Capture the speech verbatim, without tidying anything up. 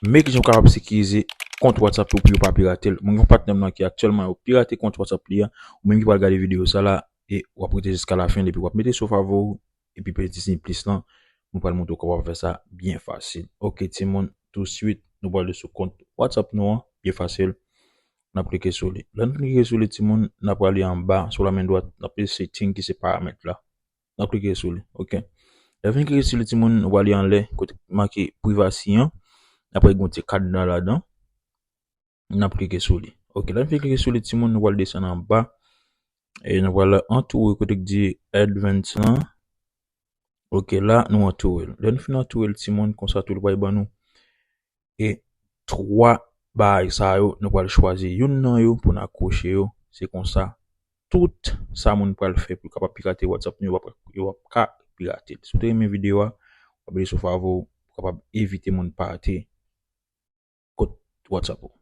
Men kijan w kapab sekirize kont WhatsApp ou pou yo pa pirate l. Mwen gen yon patnè m nan ki aktyèlman yo pirate kont WhatsApp li a, ou menm ki pral gade videyo sa la, e w ap rete jiska lafen, epi w ap mete sou favori w, epi peti siy plis lan, mwen pral montre w kòman w ap fè sa byen fasil. Ok, timoun, touswit, nou pral sou kont WhatsApp nou an, byen fasil. N ap klike sou li. Lè n fin klike sou li, timoun, n ap prale anba, sou la men dwat, n ap mete setting ki se paramèt la. N ap klike sou li, ok. Lè n fin klike sou li, timoun, nou prale anlè, kote make privacy an, n ap wè gen yon ti kadna ladan. N ap klike sou li. Ok, lè n fin klike sou li, timoun, nou pral desann anba. E nou pral antoure kote k di advanced lan. Ok, la, nou antoure l. Lè n fin antoure l, timoun, konsa tou l pral ban nou. E twa bagay sa yo, nou pral chwazi youn nan yo pou n akwoche yo. Se konsa, tout sa moun pral fè pou kapab pirate WhatsApp nou, yo p ap, yo p ap ka pirate l. Si w te renmen videyo a, w ap mete sou favori pou kapab evite moun pirate kont WhatsApp ou.